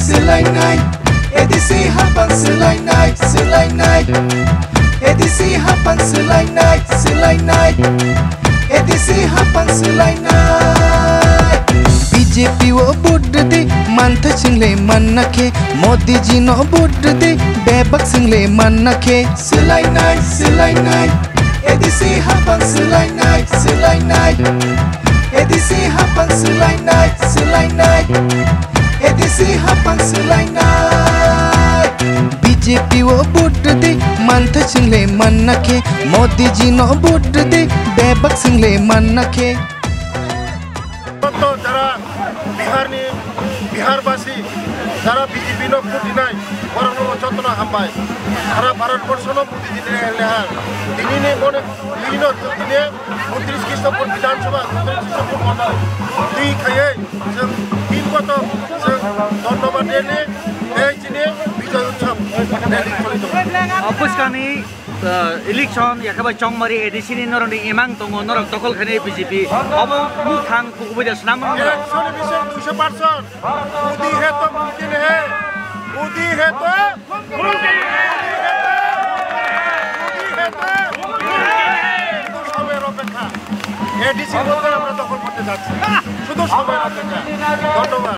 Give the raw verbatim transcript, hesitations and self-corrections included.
Swlainai, A D C hapang swlainai, swlainai. A D C hapang swlainai, swlainai. A D C hapang swlainai. B J P o vote rwdi, manthai swngle manna khe. Modi ji no vote rwdi, bebak swngle manna khe. Swlainai, swlainai. A D C hapang swlainai, swlainai. A D C hapang swlainai, swlainai. A D C hapang swlainai. B J P o vote rwdi, manthai swngle manna khe. Modi ji no vote rwdi, bebak swngle manna khe. Joto jara Biharni, Biharbashi, jara B J P no vote dinai, borokno jotono hambai. Sara Bharatborshono vote dinai leha. Dinini mone, dinino tini untris Krishnapur Bidhan Sabha, untris Krishnapur Mondol. Twi khaiye, chwng tin kotor, chwng dhonnobad rally, tei chini Bijoy Utsav rally choli tongo. Bwskangni, uh, election, yakhabai Chongmari A D C ni norokni imang tongo, norok dokol khainai B J P. Obo muthang kubui da swnam rok. Election ni bising duiso percent. Modi hai to mumkin hai. Modi hai to mumkin hai. Modi hai to mumkin hai. শুধু সময়ের অপেক্ষা। এডিসি ভোটে আমরা দখল করতে যাচ্ছি। শুধু সময়ের অপেক্ষা। ধন্যবাদ।